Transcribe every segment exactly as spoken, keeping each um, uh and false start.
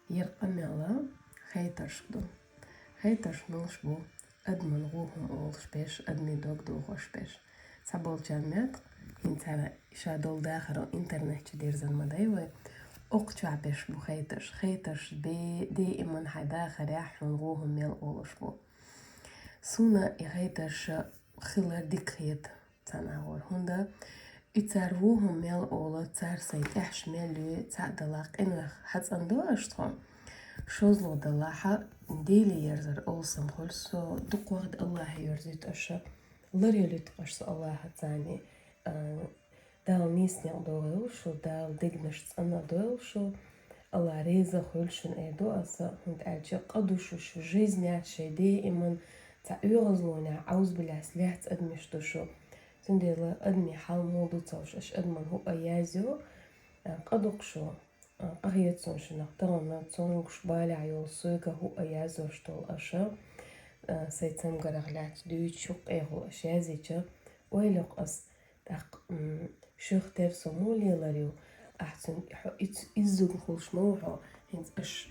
Ер къамаьл хейтаршка ду. Хейтарш мулш бу? Адаман гӀо хӀума олуш берш, адамий дог дохош берш. Цхьаболчарна моьтту, хӀинца ша долу дахар интернет чу дирзина ма дай вай. Окху чохь берш бу хейтарш. Хейтарш бе-, даиман хьайн дахарехь хьуна гӀо хӀума мел олуш бу. Суна и хейтарш хилар дика хета цхьана агӀор. ХӀунда и цара гӀо хӀума мел олу, цара сайн тӀаьхьаш мел ю, цхьаъ далахь къинойх хьацӀандо аша тхо. ШозлагӀа далахь, Деле ерзар олу сан хуьлу со, дукха вахана Аллахье йоьрзуьйту аша, ларъяла юту аша со Аллахьаца, а, Дала нийса некъ догӀийла шу, Дала дегнаш цӀанна дойла шу, Аллах реза хуьлу шуна, эр ду аса, хӀунда аьлча къа ду шу, шу жизнь яц шайн даиман, цхьа оьгӀазлонехь, Ӏаузбилла, лаьцна адамаш ду шу. Цундела адамийн хьал муха ду ца хууш, аша адаман хӀуъа язйо, а, къа ду-кх шу, а, къахета суна шуна тахана, цомгуш балехь йолу, соьга хӀуъа язйош долу аша, а, сайн цамгарх лаьцна дуьйцуш, хӀокху къехула аша язйича, ойла йо-кх ас, тӀаккха, м, шух тера со муха лелар ю? Ахь цуьнан хьо иззугна хуьлуш ма ву хьо. ХӀинца аша,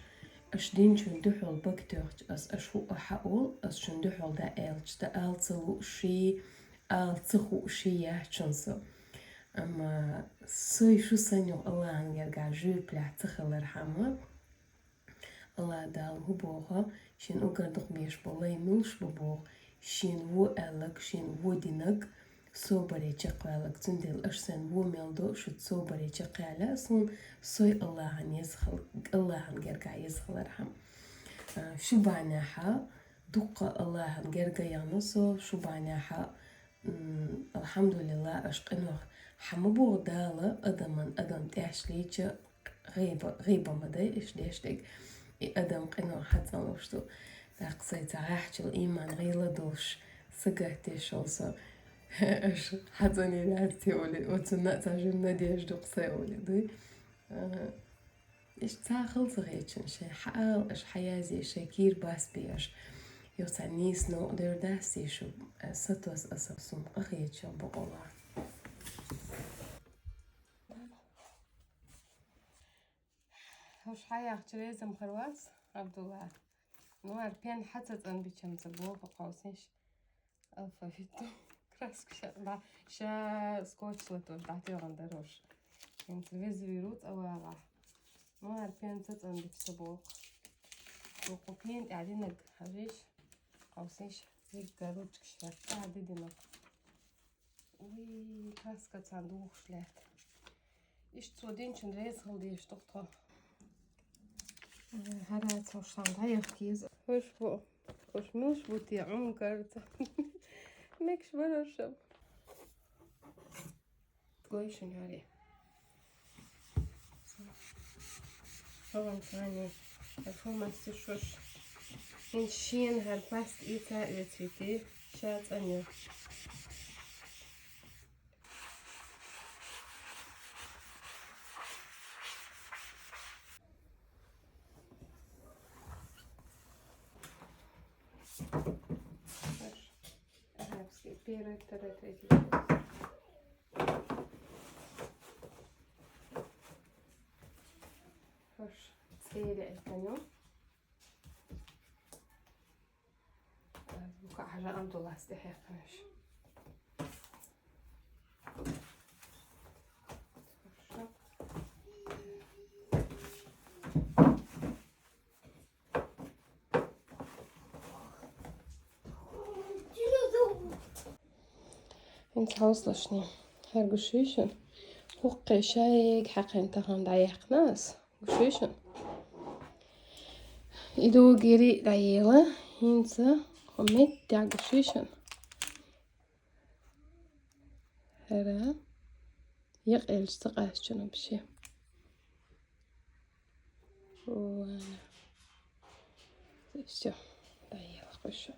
аша динчун дуьхьал бага тоьхча ас, аша хӀуъа хьаолу, ас шуна дуьхьал дан аьлча, дан ала ца лууш, ала ца хууш яц шуна со. Амма со шу санна юха Аллахьан гергахь жоьпаллехь ца хилархьама, Аллах Дала хӀун боху, шен уггар дукха беш болу лай муьлш бу боху, шена вон аьлларг, шена вон динарг, собаре чекхваьлларг, цундела аша сайн вон мел до, шуьца собаре чекхъяьлла суна, со Аллахьан еза хила-, Аллахьан гергахь еза хилархьама. А, шу бахьанехь дуккха Аллахьан герга яхна со, шу бахьанехь М, алхьамдулиллахӀ, аша къинойх хьан ма боху Дала адаман адам тӀаьхьаш лийча гӀайба, гӀайба ма дай аша деш дерг. И адам къинойх хьацӀанлуш ду. ТӀаккха сайн цхьа гӀаьхчал ийман гӀийла долуш, сагатдеш волу со. Аша хьацӀанъян яц те олий, оцунна а цхьа жимма надежда ду-кх сайн олий, дуй? Ага. Иштта цхьа хала ца хетачунна шайн хьаала аша, хьаязъе шайн кийра басбе аша. Юха цхьа нийса новкъа дер дац те шу, сатос аса сум къахетачух бакъалла. Хьуш хьаяхча реза ма хир вац, Абдулла? Ну, ара пен хьа ца цӀанбичамца боху кховсиш. Алфавиту. Краска ша, да, ша скотч латош дӀатоьгӀна дарош. ХӀинца веза вийр ву цӀа вагӀахь. Мара пен ца цӀанбича ца боху. Дукха пен тӀаьхьа динарг хьажийша, кховсийша, дерриг ручкаш хӀоьттина тӀаьхьа дидинарг. Уй, краска царна духуш лаьтта. Иштта цо динчун реза хила дезаш ду-кх тхо. ХӀара цо шан дӀаяхка еза. ХӀуш бу, хӀуш муш бу те Ӏумкарца. Мекаш барашам. Тхойшин хӀари. Хьо ван цани. Хьо мастер шош. Ин шен хӀар паст и ца оьцвити. Ша цӀанъю. Арабский. Первый, второй, третий. Хьуш, цӀера элтаню. Бука хьажа Абдуллас тӀе хьекхнаш. ХӀинца хьовсалашна хӀара гуш ю шуна. ХӀокхе шайга хьаькхина тахана дӀаяьккхина ас. Гуш ю шуна? И дугири дӀаела, хӀинца хӀу меттехь гуш ю шуна. ХӀара якъаелча ца къаьстачунна вообще. Вуана. Всё, дӀаела кхуьшу.